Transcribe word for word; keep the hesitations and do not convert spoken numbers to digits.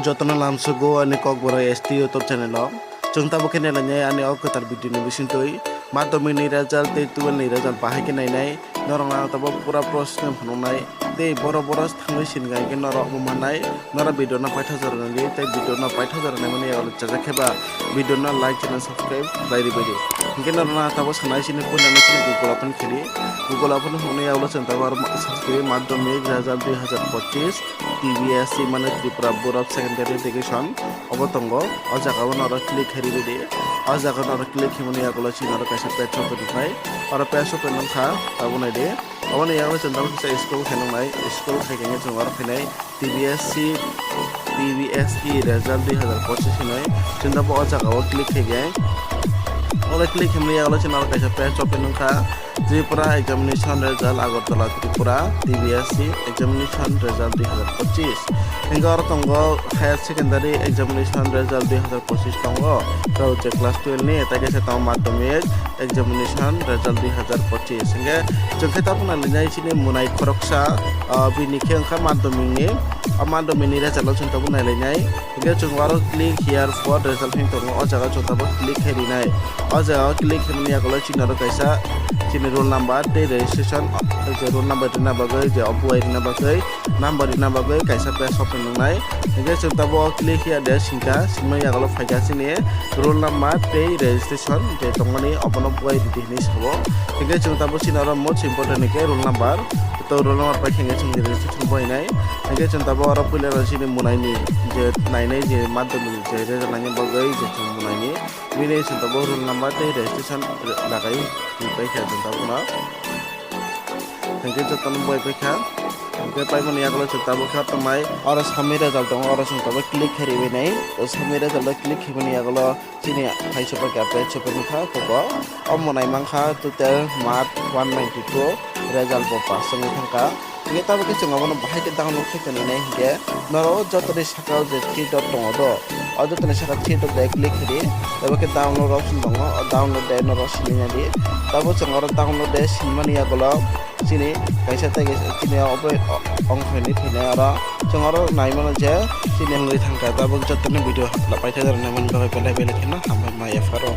Jotono lamsogo ani Kokborok S T YouTube channel o. Chwng tabuk khe nailai nai ani o kwtal video ni bisingtwi. Madhyamik ni result tei twelve ni result bahai khe nainai. Norok na tabuk pura process no phunuknai. Tei boro boro thangwi sin gai khe norok omo mannai. Norok video no paithago jora nai di tei video no paithago jora naimani yago chajak khe ba video no like channel subscribe khlai rwbai di. Hinkhe norok na tabuk sanai sini puila no sini Google open khe di. Google open hwnwi yago chwng tabuk aro search khe di Madhyamik result dui hazar pochis. T B S C mane Tripura Board of Secondary Education obo tongo. O jaga o norok click khe rwbai di. O jaga o norok click khe mani yago chini oro kaisa page open wngkha. Oro page open wngkha, abo nai di. Aboni yago chwng tabuk kisa scroll khe nang nai. Scroll khai khe chwng oro phainai T B S C, T B S E result dui hazar pochis hinwi. Chwng tabuk o jaga o click khe khe. Oro click khe mani yago chini oro kaisa page open wngkha. Tripura Examination Result Agartala Tripura T B S C Examination Result dui hazar pochis. Hinkhe oro tongo Higher Secondary Examination Result dui hazar pochis tongo, tei je class twelve ni, tei kaisa tongo Madhyamik Examination Result dui hazar pochis. Hinkhe chwng khe tabuk nailainai chini munai khoroksa, ah, bini khe wngkha Madhyamik ni. O Madhyamik ni result o chwng tabuk nailainai. Hinkhe chwng oro click here for result hinwi tongo, o jaga chwng tabuk click khe rinai. O jaga o click khe mani yago chini oro kaisa chini roll number tei registration, je roll number rwna bagwi, je obuai rwna bagwi, number rwna bagwi kaisa page open wngnai. Hinkhe chwng tabuk click here de singkha, singmani yago phaikha chini roll number tei registration je tongmani obono buai rwdi hinwi sabo. Hinkhe chwng tabuk chini oro most important hinkhe roll number. To roll number pai khe chwng registration bo hinai. Hinkhe chwng tabuk oro puila no chini munaini je nainai je madhyamik je result naina bagwi je chwng munaini. Bini chwng tabuk roll number tei registration lagai twi pai kha chwng tabuk no. Hinkhe jotono buai pai kha. Hinkhe paimani yagulo chwng tabuk khe tongnai. Oro samni result tongo, oro chwng tabuk click khe riwi nai. O samni result o click khe mani yagulo chini hai super khe page super wngkha, koko o monai mankha total mark one ninety two, result bo pass wngwi thangkha. Hinkhe tabuk khe chwng abono bahai khe download khe tonwi nai hinkhe norok o jotoni saka o je three dot tongo do, o jotoni saka three dot de click khe di, tabuk khe download option tongo, o download de norok simi nai di. Tabuk chwng oro download de sinmani yagulo chini kaisa tei kaisa chini obo ongkhorni thwinai oro chwng oro nai mano je chini wngwi thangkha. Tabuk jotoni video paithakjak rwna mani bagwi belai belai kheno hambai ma yapharo.